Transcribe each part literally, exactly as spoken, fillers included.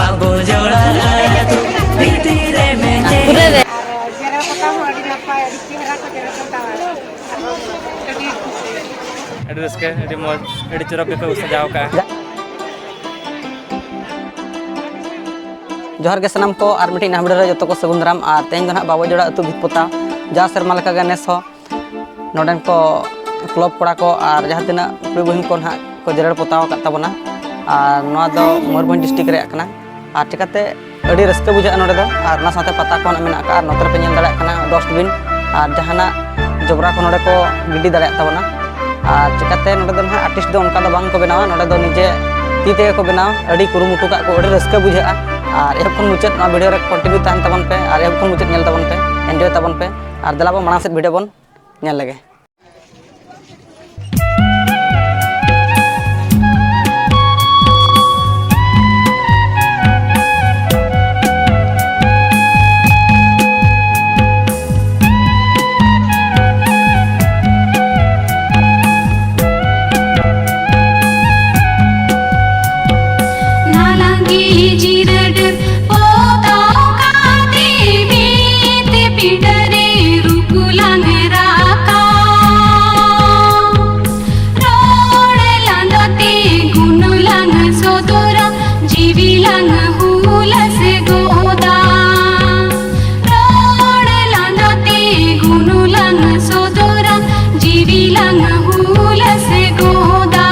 ᱟᱵᱚ ᱡᱚᱲᱟ ᱟᱹᱛᱩ ᱵᱷᱤᱛᱤᱨ ᱨᱮ ᱢᱮᱱᱟᱜ᱾ ᱯᱩᱨᱟᱹ ᱨᱮ᱾ ᱟᱨ ᱡᱮᱨᱮᱲ ᱯᱚᱛᱟᱣ ᱦᱚᱸ ᱟᱹᱰᱤ ᱱᱟᱯᱟᱭ, ᱟᱹᱰᱤ ᱪᱮᱦᱨᱟ ᱠᱚ ᱡᱮᱨᱮᱲ ᱯᱚᱛᱟᱣᱟ᱾ ᱟᱹᱰᱤ ᱠᱩᱥᱤ᱾ ᱟᱹᱰᱤ ᱨᱟᱹᱥᱠᱟᱹ, ᱟᱹᱰᱤ ᱢᱚᱡᱽ, ᱟᱹᱰᱤ ᱪᱚᱨᱚᱠ ᱜᱮᱠᱚ ᱥᱟᱡᱟᱣ ᱠᱟᱜᱼᱟ᱾ ᱡᱚᱦᱟᱨ ᱜᱮ ᱥᱟᱱᱟᱢ ᱠᱚ, ᱟᱨ ᱢᱤᱫᱴᱤᱡ ᱱᱟᱦᱟᱜ video ᱨᱮ ᱡᱚᱛᱚ ᱠᱚ ᱥᱟᱹᱜᱩᱱ ᱫᱟᱨᱟᱢ᱾ ᱟᱨ ᱛᱮᱦᱮᱧ ᱫᱚ ᱱᱟᱦᱟᱜ ᱵᱟᱵᱚ ᱡᱚᱲᱟ ᱟᱹᱛᱩ ᱵᱷᱤᱛ ᱯᱚᱛᱟᱣ ᱡᱟᱣ ᱥᱮᱨᱢᱟ ᱞᱮᱠᱟᱜᱮ ᱱᱮᱥ ᱦᱚᱸ ᱱᱚᱰᱮᱱ ᱠᱚ club ᱠᱚᱲᱟ ᱠᱚ ᱟᱨ ᱡᱟᱦᱟᱸ ᱛᱤᱱᱟᱹᱜ ᱠᱩᱲᱤ ᱵᱚᱭᱦᱟ ᱠᱚ ᱱᱟᱦᱟᱜ ᱠᱚ ᱡᱮᱨᱮᱲ ᱯᱚᱛᱟᱣ ᱟᱠᱟᱫ ᱛᱟᱵᱚᱱᱟ᱾ ᱟᱨ ᱱᱚᱣᱟ ᱫᱚ ᱢᱚᱭᱩᱨᱵᱷᱚᱸᱡᱽ district ᱨᱮᱭᱟᱜ ᱠᱟᱱᱟ᱾ ᱟᱨ ᱪᱤᱠᱟᱹᱛᱮ ᱟᱹᱰᱤ ᱨᱟᱹᱥᱠᱟᱹ ᱵᱩᱡᱷᱟᱹᱜᱼᱟ ᱱᱚᱰᱮ ᱫᱚ᱾ ᱟᱨ ᱚᱱᱟ ᱥᱟᱶᱛᱮ ᱯᱟᱛᱟ ᱠᱚ ᱱᱟᱦᱟᱜ ᱢᱮᱱᱟᱜ ᱟᱠᱟᱫᱼᱟ᱾ ᱟᱨ ᱱᱚᱛᱮ ᱨᱮᱯᱮ ᱧᱮᱞ ᱫᱟᱲᱮᱭᱟᱜ ᱠᱟᱱᱟ dustbin ᱟᱨ ᱡᱟᱦᱟᱱᱟᱜ ᱡᱚᱵᱽᱨᱟ ᱠᱚ ᱱᱚᱰᱮ ᱠᱚ ᱜᱤᱰᱤ ᱫᱟᱲᱮᱭᱟᱜ ᱛᱟᱵᱚᱱᱟ᱾ ᱟᱨ ᱪᱤᱠᱟᱹᱛᱮ ᱱᱚᱰᱮ ᱫᱚ ᱱᱟᱦᱟᱜ artist ᱫᱚ ᱚᱱᱠᱟ ᱫᱚ ᱵᱟᱝ ᱠᱚ ᱵᱮᱱᱟᱣᱟ, ᱱᱚᱰᱮ ᱫᱚ ᱱᱤᱡᱮ ᱛᱤ ᱛᱮᱜᱮ ᱠᱚ ᱵᱮᱱᱟᱣᱟ᱾ ᱟᱹᱰᱤ ᱠᱩᱨᱩᱢᱩᱴᱩ ᱠᱟᱜ ᱠᱚ, ᱟᱹᱰᱤ ᱨᱟᱹᱥᱠᱟᱹ ᱵᱩᱡᱷᱟᱹᱜᱼᱟ᱾ ᱟᱨ ᱮᱦᱚᱵ ᱠᱷᱚᱱ ᱢᱩᱪᱟᱹᱫ ᱱᱚᱣᱟ video ᱨᱮ continue ᱛᱟᱦᱮᱱ ᱛᱟᱵᱚᱱ ᱯᱮ ᱟᱨ ᱮᱦᱚᱵ ᱠᱷᱚᱱ ᱢᱩᱪᱟᱹᱫ ᱧᱮᱞ ᱛᱟᱵᱚᱱ ᱯᱮ, enjoy ᱛᱟᱵᱚᱱ ᱯᱮ᱾ ᱟᱨ ᱫᱮᱞᱟ ᱵᱚᱱ ᱢᱟᱲᱟᱝ ᱥᱮᱫ video ᱵᱚᱱ ᱧᱮᱞ ᱞᱮᱜᱮ᱾ ᱱᱟᱞᱟᱝ ᱜᱮ ᱡᱤᱨᱟᱹ ᱰᱟᱹᱨ ᱯᱚᱛᱟᱣ ᱠᱟᱛᱮ ᱢᱤᱫ ᱯᱤᱸᱰᱟᱹ ᱨᱮ ᱨᱩᱯ ᱞᱟᱝ ᱨᱟᱠᱟᱵ᱾ ᱨᱚᱲ ᱞᱟᱸᱫᱟ ᱛᱮ ᱜᱩᱱ ᱞᱟᱝ ᱥᱚᱫᱚᱨᱟ, ᱡᱤᱣᱤ ᱞᱟᱝ ᱦᱩᱞᱟᱹᱥ ᱜᱚᱫᱟ᱾ ᱨᱚᱲ ᱞᱟᱸᱫᱟ ᱛᱮ ᱜᱩᱱ ᱞᱟᱝ ᱥᱚᱫᱚᱨᱟ, ᱡᱤᱣᱤ ᱞᱟᱝ ᱦᱩᱞᱟᱹᱥ ᱜᱚᱫᱟ᱾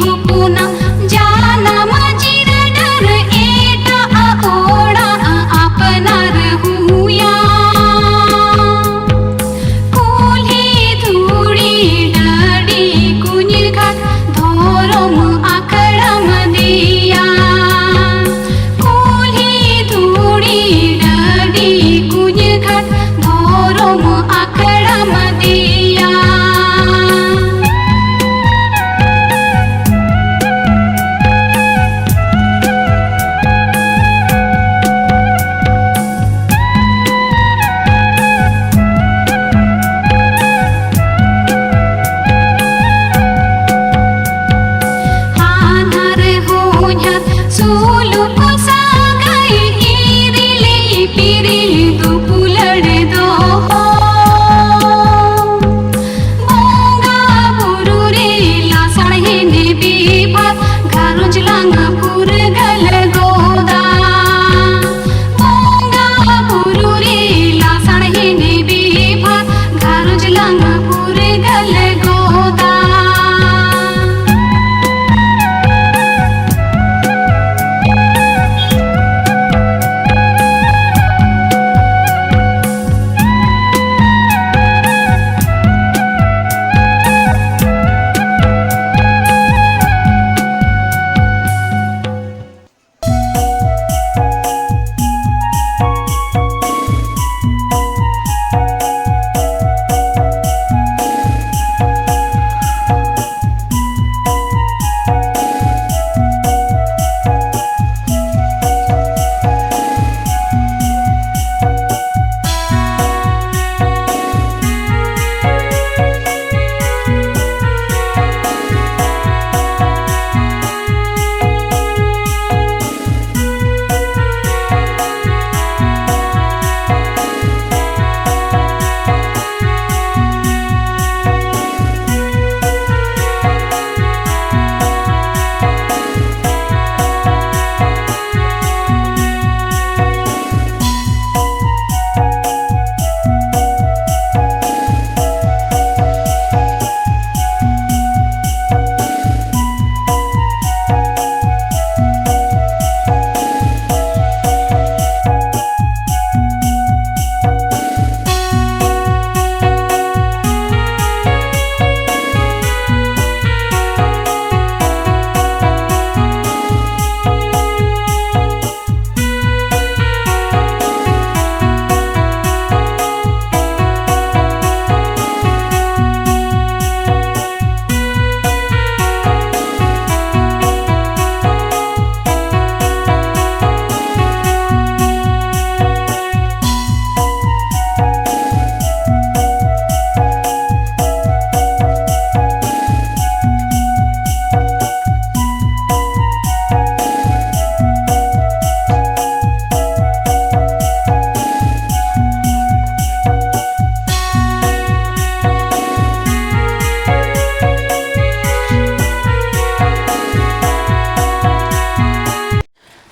ᱦᱚᱯᱚᱱᱟᱜ ᱡᱟᱱᱟᱢ ᱡᱤᱨᱟᱹ ᱰᱟᱹᱨ ᱮᱴᱟᱜ ᱚᱲᱟᱜ ᱟᱯᱱᱟᱨ ᱦᱩᱭᱟ᱾ ᱠᱩᱞᱦᱤ ᱫᱷᱩᱲᱤ ᱰᱟᱹᱰᱤ ᱠᱩᱧ ᱜᱷᱟᱴ ᱫᱷᱚᱨᱚᱢ ᱟᱠᱷᱲᱟᱢ ᱫᱮᱭᱟ᱾ ᱠᱩᱞᱦᱤ ᱫᱷᱩᱲᱤ ᱰᱟᱹᱰᱤ ᱠᱩᱧ ᱜᱷᱟᱴ ᱫᱷᱚᱨᱚᱢ ᱟᱠᱷᱲᱟᱢ ᱫᱮᱭᱟ᱾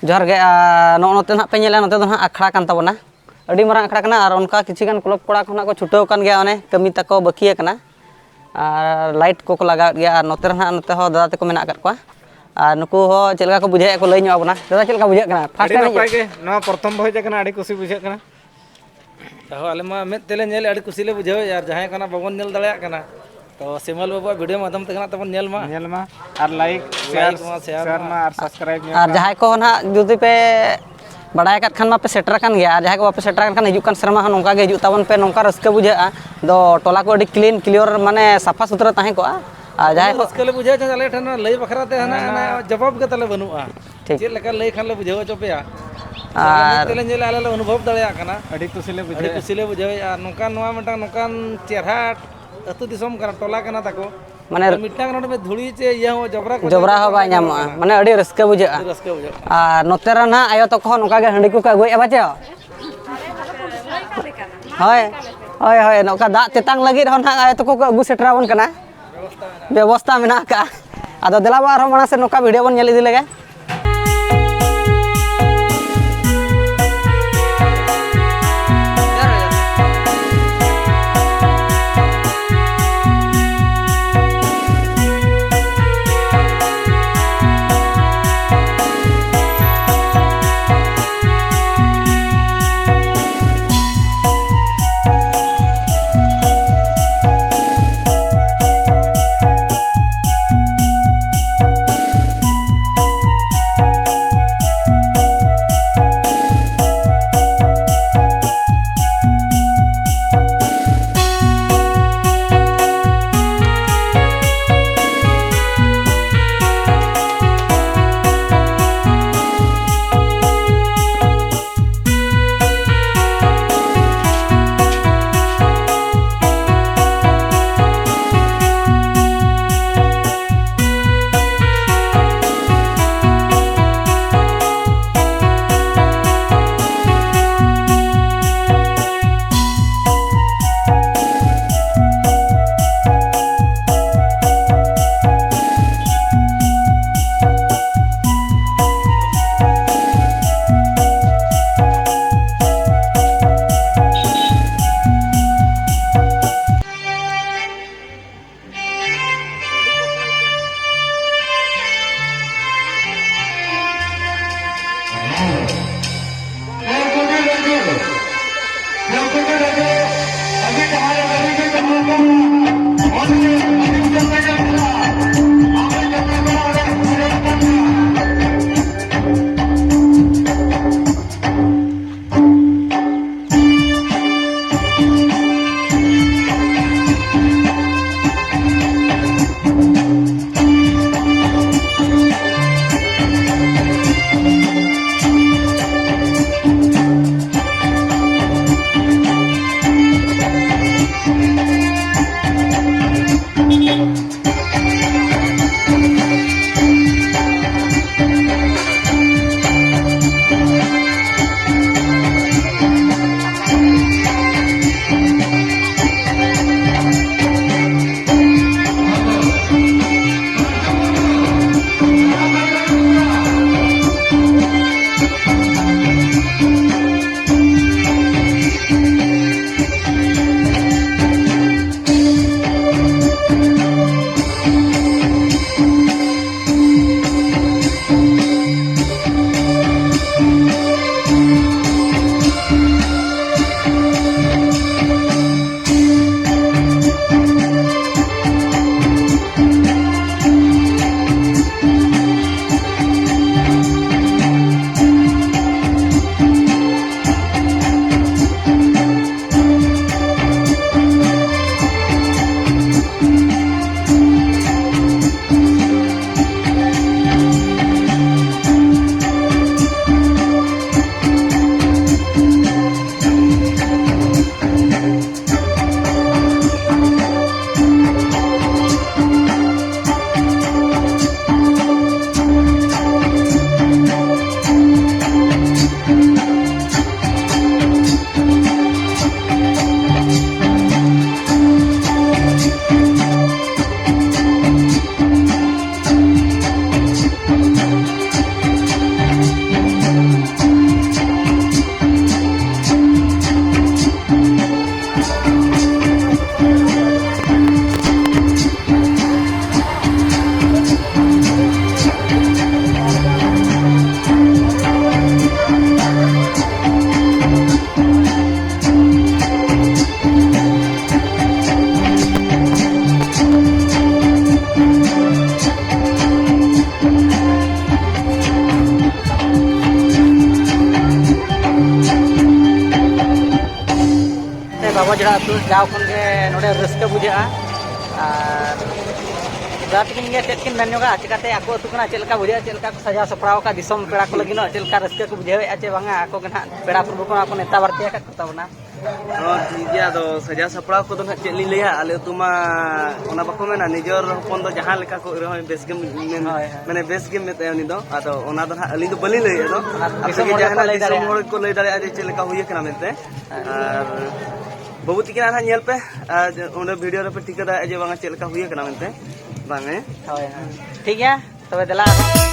ᱡᱚᱦᱟᱨ ᱜᱮ᱾ ᱟᱨ ᱱᱚᱜᱼᱚ ᱱᱚᱛᱮ ᱱᱟᱦᱟᱜ ᱯᱮ ᱧᱮᱞᱟ, ᱱᱚᱛᱮ ᱫᱚ ᱱᱟᱦᱟᱜ ᱟᱠᱷᱲᱟ ᱠᱟᱱ ᱛᱟᱵᱚᱱᱟ᱾ ᱟᱹᱰᱤ ᱢᱟᱨᱟᱝ ᱟᱠᱷᱲᱟ ᱠᱟᱱᱟ᱾ ᱟᱨ ᱚᱱᱠᱟ ᱠᱤᱪᱷᱩ ᱜᱟᱱ ᱠᱞᱟᱵᱽ ᱠᱚᱲᱟ ᱠᱚ ᱱᱟᱦᱟᱜ ᱠᱚ ᱪᱷᱩᱴᱟᱹᱣ ᱟᱠᱟᱱ ᱜᱮᱭᱟ, ᱚᱱᱮ ᱠᱟᱹᱢᱤ ᱛᱟᱠᱚ ᱵᱟᱹᱠᱤ ᱟᱠᱟᱱᱟ᱾ ᱟᱨ ᱞᱟᱭᱤᱴ ᱠᱚᱠᱚ ᱞᱟᱜᱟᱣᱮᱫ ᱜᱮᱭᱟ᱾ ᱟᱨ ᱱᱚᱛᱮ ᱨᱮ ᱱᱟᱦᱟᱜ, ᱱᱚᱛᱮ ᱦᱚᱸ ᱫᱟᱫᱟ ᱛᱟᱠᱚ ᱢᱮᱱᱟᱜ ᱟᱠᱟᱫ ᱠᱚᱣᱟ᱾ ᱟᱨ ᱱᱩᱠᱩ ᱦᱚᱸ ᱪᱮᱫ ᱞᱮᱠᱟ ᱠᱚ ᱵᱩᱡᱷᱟᱹᱣᱮᱫᱼᱟ ᱠᱚ ᱞᱟᱹᱭ ᱧᱚᱜ ᱟᱵᱚᱱᱟ᱾ ᱫᱟᱫᱟ, ᱪᱮᱫ ᱞᱮᱠᱟ ᱵᱩᱡᱷᱟᱹᱜ ᱠᱟᱱᱟ? ᱯᱷᱟᱥᱴ ᱟᱹᱰᱤ ᱴᱟᱭᱤᱢ ᱱᱟᱯᱟᱭ ᱦᱮᱡ ᱜᱮ, ᱱᱚᱣᱟ ᱯᱨᱚᱛᱷᱚᱢ ᱵᱚ ᱦᱮᱡ ᱟᱠᱟᱱᱟ, ᱟᱹᱰᱤ ᱠᱩᱥᱤ ᱵᱩᱡᱷᱟᱹᱜ ᱠᱟᱱᱟ᱾ ᱛᱟᱦᱚᱸ ᱟᱞᱮ ᱢᱟ ᱢᱮᱫ ᱛᱮᱞᱮ ᱧᱮᱞᱮᱫ, ᱟᱹᱰᱤ ᱠᱩᱥᱤ ᱞᱮ ᱵᱩᱡᱷᱟᱹᱣᱮᱫᱼᱟ᱾ ᱟᱨ ᱡᱟᱦᱟᱸᱭ ᱠᱚ ᱱᱟᱜ ᱵᱟᱵᱚᱱ ᱧᱮᱞ ᱫᱟᱲᱮᱭᱟᱜ ᱠᱟᱱᱟ, ᱛᱚ ᱥᱤᱢᱟᱹᱞ ᱵᱟᱵᱩᱣᱟᱜ ᱵᱷᱤᱰᱤᱭᱳ ᱢᱟᱫᱽᱫᱷᱚᱢ ᱛᱮᱜᱮ ᱱᱟᱜ ᱛᱟᱵᱚᱱ ᱧᱮᱞ ᱢᱟ᱾ ᱧᱮᱞ ᱢᱟ, ᱟᱨ ᱞᱟᱭᱤᱠ, ᱞᱟᱭᱤᱠ ᱥᱮᱭᱟᱨ, ᱢᱟ, ᱥᱮᱭᱟᱨ ᱥᱮᱭᱟᱨ ᱢᱟ᱾ ᱢᱟ, ᱟᱨ ᱥᱟᱵᱥᱠᱨᱟᱭᱤᱵ ᱧᱚᱜ ᱟᱨ ᱢᱟ᱾ ᱡᱟᱦᱟᱸᱭ ᱠᱚ ᱱᱟᱜ ᱡᱩᱫᱤ ᱯᱮ ᱵᱟᱲᱟᱭ ᱟᱠᱟᱫ ᱠᱷᱟᱱ ᱢᱟᱯᱮ ᱥᱮᱴᱮᱨ ᱟᱠᱟᱱ ᱜᱮᱭᱟ, ᱟᱨ ᱡᱟᱦᱟᱸᱭ ᱠᱚ ᱵᱟᱯᱮ ᱥᱮᱴᱮᱨ ᱟᱠᱟᱱ ᱠᱷᱟᱱ, ᱦᱤᱡᱩᱜ ᱠᱟᱱ ᱥᱮᱨᱢᱟ ᱦᱚᱸ ᱱᱚᱝᱠᱟ ᱜᱮ ᱦᱤᱡᱩᱜ ᱛᱟᱵᱚᱱ ᱯᱮ, ᱱᱚᱝᱠᱟ ᱨᱟᱹᱥᱠᱟᱹ ᱵᱩᱡᱷᱟᱹᱜᱼᱟ᱾ ᱫᱚ ᱴᱚᱞᱟ ᱠᱚ ᱟᱹᱰᱤ ᱠᱞᱤᱱ ᱠᱞᱤᱭᱟᱨ, ᱢᱟᱱᱮ ᱥᱟᱯᱷᱟ ᱥᱩᱛᱨᱟᱹ ᱛᱟᱦᱮᱸ ᱠᱚᱜᱼᱟ᱾ ᱟᱨ ᱡᱟᱦᱟᱸᱭ ᱩᱱᱟᱹᱜ ᱠᱚ ᱨᱟᱹᱥᱠᱟᱹ ᱞᱮ ᱵᱩᱡᱷᱟᱹᱣᱟ ᱡᱮ ᱟᱞᱮ ᱴᱷᱮᱱ ᱞᱟᱹᱭ ᱵᱟᱠᱷᱨᱟ ᱛᱮ ᱦᱟᱱᱟ, ᱦᱟᱱᱟ ᱡᱚᱵᱟᱵ ᱜᱮ ᱛᱟᱞᱮ ᱵᱟᱹᱱᱩᱜᱼᱟ᱾ ᱴᱷᱤᱠ᱾ ᱪᱮᱫ ᱞᱮᱠᱟ ᱞᱟᱹᱭ ᱠᱷᱟᱱ ᱞᱮ ᱵᱩᱡᱷᱟᱹᱣ ᱦᱚᱪᱚ ᱯᱮᱭᱟ? ᱟᱨ ᱟᱞᱮ ᱢᱮᱫ ᱛᱮᱞᱮ ᱧᱮᱞᱟ, ᱟᱞᱮ ᱞᱮ ᱚᱱᱩᱵᱷᱚᱵ ᱫᱟᱲᱮᱭᱟᱜ ᱠᱟᱱᱟ᱾ ᱟᱹᱰᱤ ᱠᱩᱥᱤ ᱞᱮ ᱟᱹᱰᱤ ᱵᱩᱡᱷᱟᱹᱣᱮᱫᱼᱟ᱾ ᱠᱩᱥᱤ ᱞᱮ ᱵᱩᱡᱷᱟᱹᱣᱮᱫᱼᱟ᱾ ᱱᱚᱝᱠᱟᱱ, ᱱᱚᱣᱟ ᱢᱤᱫᱴᱟᱝ ᱱᱚᱝᱠᱟᱱ ᱪᱮᱦᱨᱟ ᱟᱹᱛᱩ ᱫᱤᱥᱚᱢ ᱠᱟᱱᱟ, ᱴᱚᱞᱟ ᱠᱟᱱᱟ ᱛᱟᱠᱚ᱾ ᱢᱟᱱᱮ ᱟᱨ ᱢᱤᱫᱴᱟᱝ ᱱᱚᱰᱮ ᱫᱷᱩᱲᱤ ᱪᱮ ᱤᱭᱟᱹ ᱦᱚᱸ, ᱡᱚᱵᱨᱟ ᱠᱚ ᱡᱚᱵᱨᱟ ᱦᱚᱸ ᱵᱟᱭ ᱵᱟᱝ ᱧᱟᱢᱚᱜᱼᱟ, ᱧᱟᱢᱚᱜ ᱠᱟᱱᱟ᱾ ᱢᱟᱱᱮ ᱟᱹᱰᱤ ᱨᱟᱹᱥᱠᱟᱹ ᱵᱩᱡᱷᱟᱹᱜᱼᱟ᱾ ᱟᱹᱰᱤ ᱨᱟᱹᱥᱠᱟᱹ ᱵᱩᱡᱷᱟᱹᱜ ᱠᱟᱱᱟ᱾ ᱟᱨ ᱱᱚᱛᱮ ᱨᱮ ᱱᱟᱦᱟᱜ ᱟᱭᱳ ᱛᱟᱠᱚ ᱦᱚᱸ ᱱᱚᱝᱠᱟ ᱜᱮ ᱦᱟᱺᱰᱤ ᱠᱚᱠᱚ ᱟᱹᱜᱩᱭᱮᱫᱼᱟ ᱵᱟᱪᱮ? ᱦᱳᱭ, ᱦᱳᱭ, ᱦᱳᱭ, ᱱᱚᱝᱠᱟ ᱫᱟᱜ ᱛᱮᱛᱟᱝ ᱞᱟᱹᱜᱤᱫ ᱦᱚᱸ ᱱᱟᱦᱟᱜ ᱟᱭᱳ ᱛᱟᱠᱚ ᱠᱚ ᱟᱹᱜᱩ ᱥᱮᱴᱮᱨ ᱟᱵᱚᱱ ᱠᱟᱱᱟ᱾ ᱵᱮᱵᱚᱥᱛᱟ ᱢᱮᱱᱟᱜ ᱟᱠᱟᱫᱼᱟ᱾ ᱟᱫᱚ ᱫᱮᱞᱟ ᱵᱚ ᱟᱨᱦᱚᱸ ᱢᱟᱲᱟᱝ ᱥᱮᱫ ᱱᱚᱝᱠᱟ ᱵᱷᱤᱰᱤᱭᱳ ᱵᱚᱱ ᱧᱮᱞ ᱤᱫᱤ ᱞᱮᱜᱮ᱾ ᱟᱹᱛᱩ ᱡᱟᱣ ᱠᱷᱚᱱ ᱜᱮ ᱱᱚᱰᱮ ᱨᱟᱹᱥᱠᱟᱹ ᱵᱩᱡᱷᱟᱹᱜᱼᱟ᱾ ᱟᱨ ᱫᱟᱫᱟ ᱛᱟᱹᱠᱤᱱ ᱜᱮ ᱪᱮᱫ ᱠᱤᱱ ᱢᱮᱱ ᱧᱚᱜᱟ, ᱪᱮᱠᱟᱛᱮ ᱟᱠᱚ ᱟᱹᱛᱩ ᱠᱟᱱᱟ, ᱪᱮᱫ ᱞᱮᱠᱟ ᱵᱩᱡᱷᱟᱹᱜᱼᱟ, ᱪᱮᱫ ᱞᱮᱠᱟ ᱠᱚ ᱥᱟᱡᱟᱣ ᱥᱟᱯᱲᱟᱣ ᱟᱠᱟᱫ ᱫᱤᱥᱚᱢ ᱯᱮᱲᱟ ᱠᱚ ᱞᱟᱹᱜᱤᱫ ᱦᱚᱸ, ᱪᱮᱫ ᱞᱮᱠᱟ ᱨᱟᱹᱥᱠᱟᱹ ᱠᱚ ᱵᱩᱡᱷᱟᱹᱣᱮᱫᱼᱟ ᱪᱮ ᱵᱟᱝᱟ, ᱟᱠᱚ ᱜᱮ ᱱᱟᱦᱟᱜ ᱯᱮᱲᱟ ᱯᱨᱚᱵᱷᱩ ᱠᱚ ᱱᱟᱦᱟᱜ ᱠᱚ ᱱᱮᱣᱛᱟ ᱵᱟᱨᱛᱤ ᱟᱠᱟᱫ ᱠᱚ ᱛᱟᱵᱚᱱᱟ᱾ ᱦᱚᱸ, ᱴᱷᱤᱠ ᱜᱮᱭᱟ᱾ ᱟᱫᱚ ᱥᱟᱡᱟᱣ ᱥᱟᱯᱲᱟᱣ ᱠᱚᱫᱚ ᱱᱟᱦᱟᱜ ᱪᱮᱫ ᱞᱤᱧ ᱞᱟᱹᱭᱟ, ᱟᱞᱮ ᱟᱹᱛᱩ ᱢᱟ ᱚᱱᱟ ᱵᱟᱠᱚ ᱢᱮᱱᱟ, ᱱᱤᱡᱮᱨ ᱦᱚᱯᱚᱱ ᱫᱚ ᱡᱟᱦᱟᱸ ᱞᱮᱠᱟ ᱠᱚ ᱨᱮᱦᱚᱸ ᱵᱮᱥ ᱜᱮᱢ ᱢᱮᱱ, ᱦᱳᱭ, ᱦᱳᱭ᱾ ᱢᱟᱱᱮ ᱵᱮᱥ ᱜᱮᱢ ᱢᱮᱛᱟᱭᱟ ᱩᱱᱤ ᱫᱚ᱾ ᱟᱫᱚ ᱚᱱᱟ ᱫᱚ ᱱᱟᱦᱟᱜ ᱟᱹᱞᱤᱧ ᱫᱚ ᱵᱟᱹᱞᱤᱧ ᱞᱟᱹᱭᱮᱫ ᱫᱚ, ᱟᱨ ᱟᱯᱮ ᱫᱤᱥᱚᱢ ᱜᱮ ᱦᱚᱲ ᱜᱮᱠᱚ ᱡᱟᱦᱟᱱᱟᱜ ᱞᱟᱹᱭ ᱫᱤᱥᱚᱢ ᱫᱟᱲᱮᱭᱟᱜᱼᱟ᱾ ᱦᱚᱲ ᱜᱮᱠᱚ ᱞᱟᱹᱭ ᱫᱟᱲᱮᱭᱟᱜᱼᱟ ᱡᱮ ᱪᱮᱫ ᱞᱮᱠᱟ ᱦᱩᱭ ᱟᱠᱟᱱᱟ ᱢᱮᱱᱛᱮ᱾ ᱦᱮᱸ᱾ ᱟᱨ ᱵᱟᱹᱵᱩ ᱛᱤᱠᱤᱱᱟᱜ ᱱᱟᱦᱟᱜ ᱧᱮᱞ ᱯᱮ, ᱟᱨ ᱚᱸᱰᱮ ᱵᱷᱤᱰᱤᱭᱳ ᱨᱮᱯᱮ ᱴᱷᱤᱠᱟᱹ ᱫᱟᱲᱮᱭᱟᱜᱼᱟ ᱡᱮ ᱵᱟᱝᱟ ᱪᱮᱫ ᱞᱮᱠᱟ ᱦᱩᱭ ᱟᱠᱟᱱᱟ ᱢᱮᱱᱛᱮ᱾ ᱵᱟᱝ, ᱦᱮᱸ? ᱦᱳᱭ, ᱦᱳᱭ᱾ ᱴᱷᱤᱠ ᱜᱮᱭᱟ, ᱛᱚᱵᱮ ᱫᱮᱞᱟ ᱟᱨᱦᱚᱸ᱾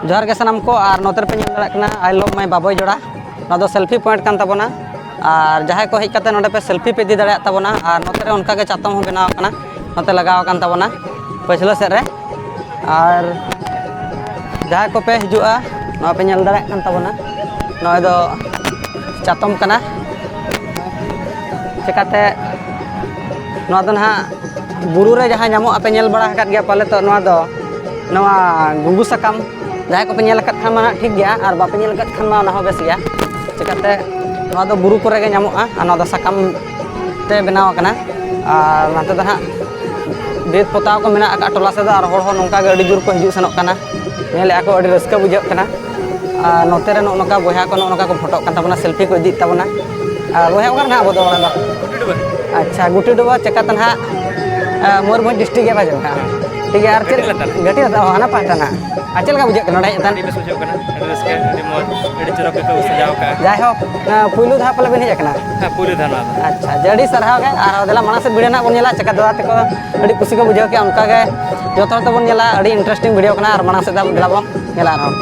ᱡᱚᱦᱟᱨ ᱜᱮ ᱥᱟᱱᱟᱢ ᱠᱚ, ᱟᱨ ᱱᱚᱛᱮ ᱨᱮᱯᱮ ᱧᱮᱞ ᱫᱟᱲᱮᱭᱟᱜ ᱠᱟᱱᱟ I love my ᱵᱟᱵᱳᱭ ᱡᱚᱲᱟ᱾ ᱱᱚᱣᱟ ᱫᱚ selfie point ᱠᱟᱱ ᱛᱟᱵᱚᱱᱟ, ᱟᱨ ᱡᱟᱦᱟᱸᱭ ᱠᱚ ᱦᱮᱡ ᱠᱟᱛᱮ ᱱᱚᱰᱮ ᱯᱮ selfie ᱯᱮ ᱤᱫᱤ ᱫᱟᱲᱮᱭᱟᱜ ᱛᱟᱵᱚᱱᱟ᱾ ᱟᱨ ᱱᱚᱛᱮ ᱨᱮ ᱚᱱᱠᱟ ᱜᱮ ᱪᱟᱛᱚᱢ ᱦᱚᱸ ᱵᱮᱱᱟᱣ ᱟᱠᱟᱱᱟ, ᱱᱚᱛᱮ ᱞᱟᱜᱟᱣ ᱟᱠᱟᱱ ᱛᱟᱵᱚᱱᱟ ᱯᱟᱹᱪᱷᱞᱟᱹ ᱥᱮᱫ ᱨᱮ᱾ ᱟᱨ ᱡᱟᱦᱟᱸᱭ ᱠᱚᱯᱮ ᱦᱤᱡᱩᱜᱼᱟ, ᱱᱚᱣᱟ ᱯᱮ ᱧᱮᱞ ᱫᱟᱲᱮᱭᱟᱜ ᱠᱟᱱ ᱛᱟᱵᱚᱱᱟ, ᱱᱚᱜᱼᱚᱭ ᱫᱚ ᱪᱟᱛᱚᱢ ᱠᱟᱱᱟ᱾ ᱪᱮᱠᱟᱛᱮ ᱱᱚᱣᱟ ᱫᱚ ᱱᱟᱦᱟᱜ ᱵᱩᱨᱩ ᱨᱮ ᱡᱟᱦᱟᱸ ᱧᱟᱢᱚᱜᱼᱟ, ᱯᱮ ᱧᱮᱞ ᱵᱟᱲᱟ ᱟᱠᱟᱫ ᱜᱮᱭᱟ ᱯᱟᱞᱮ ᱛᱚ, ᱱᱚᱣᱟ ᱫᱚ, ᱱᱚᱣᱟ ᱜᱩᱝᱜᱩ ᱥᱟᱠᱟᱢ, ᱡᱟᱦᱟᱸᱭ ᱠᱚᱯᱮ ᱧᱮᱞ ᱟᱠᱟᱫ ᱠᱷᱟᱱ ᱢᱟ ᱱᱟᱦᱟᱜ ᱴᱷᱤᱠ ᱜᱮᱭᱟ, ᱟᱨ ᱵᱟᱯᱮ ᱧᱮᱞ ᱟᱠᱟᱫ ᱠᱷᱟᱱ ᱢᱟ ᱚᱱᱟ ᱦᱚᱸ ᱵᱮᱥ ᱜᱮᱭᱟ᱾ ᱪᱮᱠᱟᱛᱮ ᱱᱚᱣᱟ ᱫᱚ ᱵᱩᱨᱩ ᱠᱚᱨᱮ ᱜᱮ ᱧᱟᱢᱚᱜᱼᱟ, ᱟᱨ ᱱᱚᱣᱟ ᱫᱚ ᱥᱟᱠᱟᱢ ᱛᱮ ᱵᱮᱱᱟᱣ ᱟᱠᱟᱱᱟ᱾ ᱟᱨ ᱱᱚᱛᱮ ᱫᱚ ᱱᱟᱦᱟᱜ ᱵᱷᱤᱛ ᱯᱚᱛᱟᱣ ᱠᱚ ᱢᱮᱱᱟᱜ ᱟᱠᱟᱫ ᱴᱚᱞᱟ ᱥᱮᱫ ᱫᱚ, ᱟᱨ ᱦᱚᱲ ᱦᱚᱸ ᱱᱚᱝᱠᱟ ᱜᱮ ᱟᱹᱰᱤ ᱡᱳᱨ ᱠᱚ ᱦᱤᱡᱩᱜ ᱥᱮᱱᱚᱜ ᱠᱟᱱᱟ, ᱧᱮᱞᱮᱫᱼᱟ ᱠᱚ, ᱟᱹᱰᱤ ᱨᱟᱹᱥᱠᱟᱹ ᱵᱩᱡᱷᱟᱹᱜ ᱠᱟᱱᱟ᱾ ᱟᱨ ᱱᱚᱛᱮ ᱨᱮ ᱱᱚᱜᱼᱚ ᱱᱚᱝᱠᱟ ᱵᱚᱭᱦᱟ ᱠᱚ ᱱᱚᱜᱼᱚ ᱱᱚᱝᱠᱟ ᱠᱚ ᱯᱷᱳᱴᱳᱜ ᱠᱟᱱ ᱛᱟᱵᱚᱱᱟ, selfie ᱠᱚ ᱤᱫᱤᱭᱮᱫ ᱛᱟᱵᱚᱱᱟ᱾ ᱟᱨ ᱵᱚᱭᱦᱟ, ᱚᱠᱟ ᱨᱮ ᱱᱟᱦᱟᱜ ᱟᱵᱚ ᱫᱚ ᱚᱲᱟᱜ ᱫᱚ? ᱜᱩᱴᱤ ᱰᱩᱵᱟᱹ᱾ ᱟᱪᱪᱷᱟ, ᱜᱩᱴᱤ ᱰᱩᱵᱟᱹ ᱪᱮᱠᱟᱛᱮ ᱱᱟᱦᱟᱜ, ᱮ, ᱢᱚᱭᱩᱨᱵᱷᱚᱸᱡᱽ district ᱜᱮ ᱵᱟᱡᱮ ᱢᱮᱱᱟᱜᱼᱟ᱾ ᱦᱮᱸ᱾ ᱴᱷᱤᱠ ᱜᱮᱭᱟ, ᱟᱨ ᱪᱮᱫ ᱜᱟᱹᱴᱤ ᱞᱟᱛᱟᱨ᱾ ᱜᱟᱹᱴᱤ ᱞᱟᱛᱟᱨ, ᱚ, ᱦᱟᱱᱟ ᱯᱟᱦᱴᱟ ᱱᱟᱦᱟᱜ᱾ ᱟᱨ ᱪᱮᱫ ᱞᱮᱠᱟ ᱵᱩᱡᱷᱟᱹᱜ ᱠᱟᱱᱟ ᱱᱚᱰᱮ ᱦᱮᱡ ᱠᱟᱛᱮ? ᱟᱹᱰᱤ ᱵᱮᱥ ᱵᱩᱡᱷᱟᱹᱜ ᱠᱟᱱᱟ, ᱟᱹᱰᱤ ᱨᱟᱹᱥᱠᱟᱹ, ᱟᱹᱰᱤ ᱢᱚᱡᱽ, ᱟᱹᱰᱤ ᱪᱚᱨᱚᱠ ᱜᱮᱠᱚ ᱥᱟᱡᱟᱣ ᱠᱟᱜᱼᱟ᱾ ᱡᱟᱭᱦᱳᱠ, ᱮ, ᱯᱩᱭᱞᱩ ᱫᱷᱟᱣ ᱯᱟᱞᱮ ᱵᱤᱱ ᱦᱮᱡ ᱟᱠᱟᱱᱟ? ᱦᱮᱸ, ᱯᱩᱭᱞᱩ ᱫᱷᱟᱣ ᱱᱚᱣᱟ ᱫᱚ᱾ ᱟᱪᱪᱷᱟ, ᱟᱹᱰᱤ ᱥᱟᱨᱦᱟᱣ ᱜᱮ᱾ ᱟᱨ ᱫᱮᱞᱟ ᱢᱟᱲᱟᱝ ᱥᱮᱫ video ᱱᱟᱦᱟᱜ ᱵᱚᱱ ᱧᱮᱞᱟ, ᱪᱮᱠᱟ ᱫᱟᱫᱟ ᱛᱟᱠᱚ ᱟᱹᱰᱤ ᱠᱩᱥᱤ ᱠᱚ ᱵᱩᱡᱷᱟᱹᱣ ᱠᱮᱜᱼᱟ᱾ ᱚᱱᱠᱟ ᱜᱮ ᱡᱚᱛᱚ ᱦᱚᱲ ᱛᱮᱵᱚᱱ ᱧᱮᱞᱟ, ᱟᱹᱰᱤ interesting video ᱠᱟᱱᱟ᱾ ᱟᱨ ᱢᱟᱲᱟᱝ ᱥᱮᱫ ᱫᱮᱞᱟ ᱵᱚᱱ ᱧᱮᱞᱟ ᱟᱨᱦᱚᱸ᱾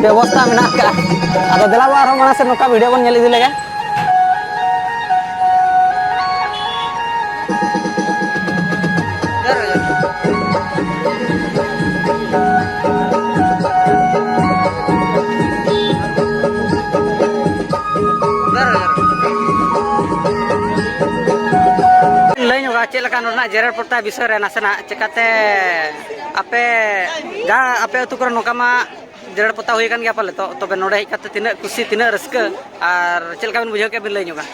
ᱵᱮᱵᱚᱥᱛᱷᱟ ᱢᱮᱱᱟᱜ ᱟᱠᱟᱫᱼᱟ᱾ ᱟᱫᱚ ᱫᱮᱞᱟ ᱵᱚ ᱟᱨᱦᱚᱸ ᱢᱟᱲᱟᱝ ᱥᱮᱫ ᱱᱚᱝᱠᱟ video ᱵᱚᱱ ᱧᱮᱞ ᱤᱫᱤ ᱞᱮᱜᱮ᱾ ᱞᱟᱹᱭ ᱧᱚᱜᱟ ᱪᱮᱫ ᱞᱮᱠᱟ ᱱᱚᱰᱮᱱᱟᱜ ᱡᱮᱨᱮᱲ ᱯᱚᱛᱟᱣ ᱵᱤᱥᱚᱭ ᱨᱮ ᱱᱟᱥᱮᱱᱟᱜ, ᱪᱮᱠᱟᱛᱮ ᱟᱯᱮ ᱡᱟᱦᱟᱸ ᱟᱯᱮ ᱟᱹᱛᱩ ᱠᱚᱨᱮ ᱱᱚᱝᱠᱟ ᱢᱟ ᱡᱮᱨᱮᱲ ᱯᱚᱛᱟᱣ ᱦᱩᱭ ᱟᱠᱟᱱ ᱜᱮᱭᱟ ᱯᱟᱞᱮ, ᱛᱚ ᱛᱚᱵᱮ ᱱᱚᱰᱮ ᱦᱮᱡ ᱠᱟᱛᱮ ᱛᱤᱱᱟᱹᱜ ᱠᱩᱥᱤ, ᱛᱤᱱᱟᱹᱜ ᱨᱟᱹᱥᱠᱟᱹ ᱟᱨ ᱪᱮᱫ ᱞᱮᱠᱟ ᱵᱮᱱ ᱵᱩᱡᱷᱟᱹᱣ ᱠᱮᱫ, ᱵᱮᱱ ᱞᱟᱹᱭ ᱧᱚᱜᱟ?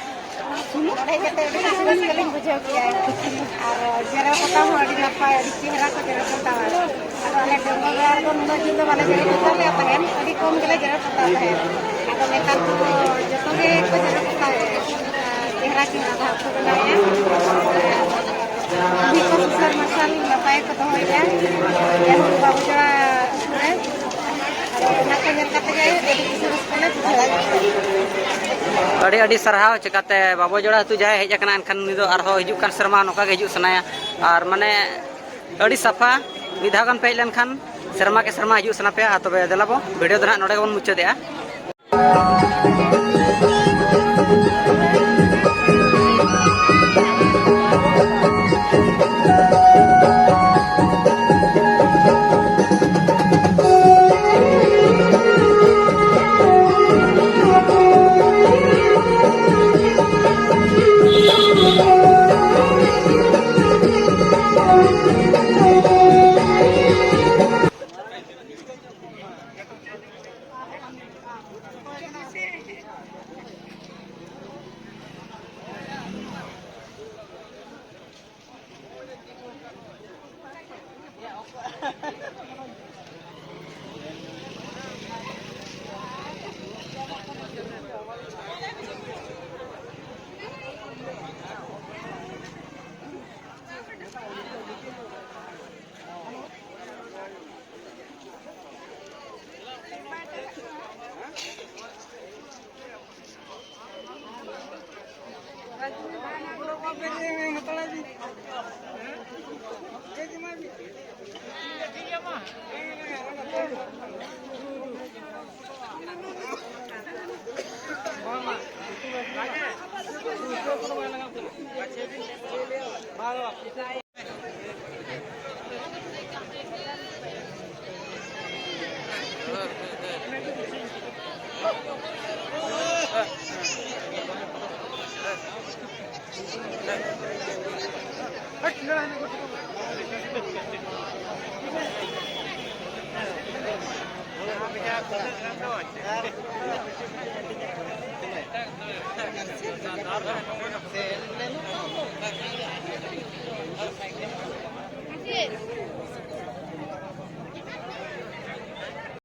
ᱱᱚᱰᱮ ᱦᱮᱡ ᱠᱟᱛᱮ ᱟᱹᱰᱤ ᱠᱩᱥᱤ ᱨᱟᱹᱥᱠᱟᱹ ᱞᱤᱧ ᱵᱩᱡᱷᱟᱹᱣ ᱠᱮᱜᱼᱟ᱾ ᱟᱨ ᱡᱮᱨᱮᱲ ᱯᱚᱛᱟᱣ ᱦᱚᱸ ᱟᱹᱰᱤ ᱱᱟᱯᱟᱭ, ᱟᱹᱰᱤ ᱪᱮᱦᱨᱟ ᱠᱚ ᱡᱮᱨᱮᱲ ᱯᱚᱛᱟᱣᱟ᱾ ᱟᱫᱚ ᱟᱞᱮ ᱰᱟᱺᱜᱩᱣᱟᱹ ᱵᱮᱲᱟ ᱨᱮᱫᱚ ᱱᱩᱱᱟᱹᱜ ᱡᱩᱛ ᱫᱚ ᱵᱟᱞᱮ ᱡᱮᱨᱮᱲ ᱯᱚᱛᱟᱣ ᱞᱮᱫ ᱛᱟᱦᱮᱸᱫ, ᱟᱹᱰᱤ ᱠᱚᱢ ᱜᱮᱞᱮ ᱡᱮᱨᱮᱲ ᱯᱚᱛᱟᱣ ᱛᱟᱦᱮᱸᱫ᱾ ᱟᱫᱚ ᱱᱮᱛᱟᱨ ᱫᱚ ᱡᱚᱛᱚ ᱜᱮ ᱠᱚ ᱡᱮᱨᱮᱲ ᱯᱚᱛᱟᱣᱮᱫᱼᱟ᱾ ᱪᱮᱦᱨᱟ ᱪᱮᱦᱨᱟ ᱵᱷᱟᱵᱽ ᱠᱚ ᱵᱮᱱᱟᱣᱮᱫᱼᱟ᱾ ᱠᱩᱞᱦᱤ ᱠᱚ ᱥᱩᱥᱟᱹᱨ ᱢᱟᱨᱥᱟᱞ ᱱᱟᱯᱟᱭ ᱠᱚ ᱫᱚᱦᱚᱭᱮᱫᱼᱟ᱾ ᱡᱟᱦᱟᱸ ᱵᱟᱵᱩ ᱡᱚᱲᱟ ᱟᱹᱛᱩ ᱨᱮ᱾ ᱟᱫᱚ ᱚᱱᱟ ᱠᱚ ᱧᱮᱞ ᱠᱟᱛᱮ ᱜᱮ ᱟᱹᱰᱤ ᱠᱩᱥᱤ ᱨᱟᱹᱥᱠᱟᱹ ᱞᱮ ᱵᱩᱡᱷᱟᱹᱣᱟ᱾ ᱟᱹᱰᱤ ᱟᱹᱰᱤ ᱥᱟᱨᱦᱟᱣ᱾ ᱪᱤᱠᱟᱛᱮ ᱵᱟᱵᱚ ᱡᱚᱲᱟ ᱟᱹᱛᱩ ᱡᱟᱦᱟᱸᱭ ᱦᱮᱡ ᱟᱠᱟᱱᱟ, ᱮᱱᱠᱷᱟᱱ ᱩᱱᱤ ᱫᱚ ᱟᱨᱦᱚᱸ ᱦᱤᱡᱩᱜ ᱠᱟᱱ ᱥᱮᱨᱢᱟ ᱱᱚᱝᱠᱟ ᱜᱮ ᱦᱤᱡᱩᱜ ᱥᱟᱱᱟᱭᱟ᱾ ᱟᱨ ᱢᱟᱱᱮ ᱟᱹᱰᱤ ᱥᱟᱯᱷᱟ, ᱢᱤᱫ ᱫᱷᱟᱣ ᱜᱟᱱ ᱯᱮ ᱦᱮᱡ ᱞᱮᱱᱠᱷᱟᱱ ᱥᱮᱨᱢᱟ ᱠᱮ ᱥᱮᱨᱢᱟ ᱦᱤᱡᱩᱜ ᱥᱟᱱᱟ ᱯᱮᱭᱟ᱾ ᱟᱨ ᱛᱚᱵᱮ ᱫᱮᱞᱟᱵᱚ, ᱵᱷᱤᱰᱤᱭᱳ ᱫᱚ ᱱᱟᱦᱟᱜ ᱱᱚᱰᱮ ᱜᱮᱵᱚᱱ ᱢᱩᱪᱟᱹᱫᱮᱜᱼᱟ᱾